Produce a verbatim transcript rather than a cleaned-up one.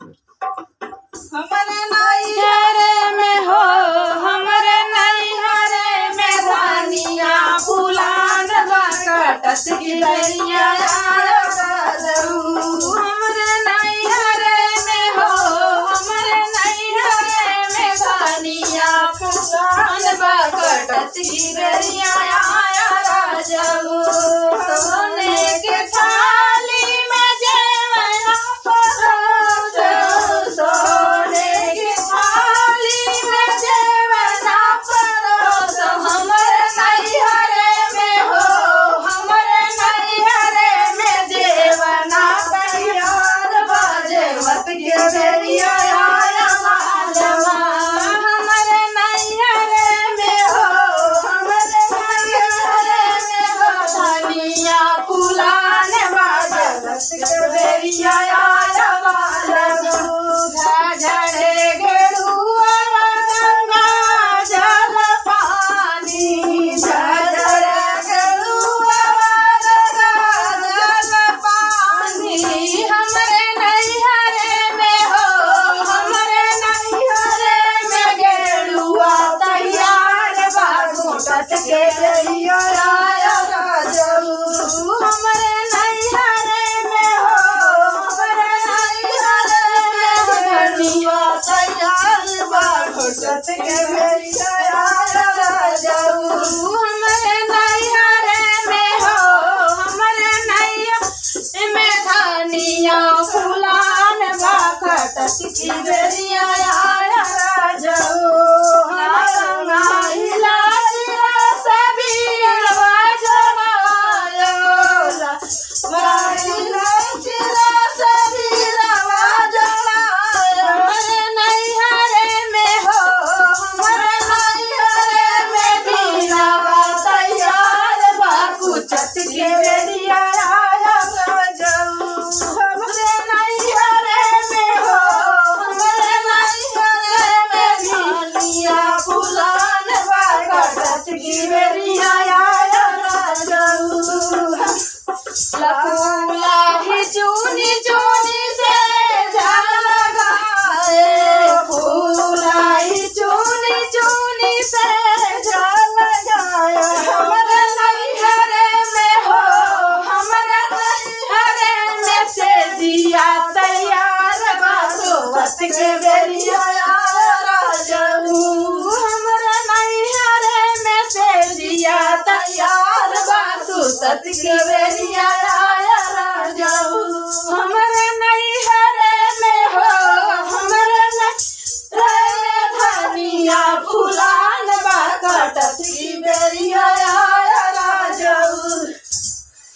हमरे नैहरे में हो, हमरे नैहरे में धनिया फुलान बा कटत की दरिया आया राजऊ। हमरे नैहरे में हो, हमरे नैहरे में धनिया फुलान बा कटत की दरिया आया राजऊ। सोने के थाली में जेवना परोसो, सोने के थाली में जेवना परोसो, हमरे नैहरे में हो, हमरे नैहरे में जेवना तैयार बा, जेवत के बेरिया आया बालवा। हमरे नैहरे में हो, हमरे नैहरे में हो, धनिया फुलान बा, जेवत के बेरिया आया बालवा। झरे गेरुआ गंगा जल पानी, झरे गेरुआ गंगा जल पानी। हमरे नैहरे में हो, हमरे नैहरे में गेरुआ तैयार बा, घूंटत के बेरिया आया राजऊ। हमरे नैहरे में हो, हमरे नैहरे में धनिया तैयार बा, घूंटत के बेरिया आया राजऊ। हमरे नैहरे में हो, हमरे नैहरे में धनिया फुलान बा, कटत की बेरिया आया राजऊ। हमारा इलाज रस बीरवा जमायो, हमरे नैहरे में हो, हमरे नैहरे में बीरवा तैयार बा, घूंटत के बेरिया आया राजऊ। हमरे नैहरे में हो, हमरे नैहरे में धनिया फुलान बा, कटत की बेरिया आया राजऊ। लकुला ही चुनी चुनी से जाल लगाए, फूला ही चुनी चुनी से जाल लगाए। हमरे नैहरे में हो, हमरे नैहरे में से जिया तैयार बा, सोवत के बेरिया आया राजऊ। हमरे नैहरे में से जिया तैयार बा, सुतत के बेरिया आया राजऊ। हमरे नैहरे में हो, हमरे नैहरे में धनिया फुलान बा, कटत की बेरिया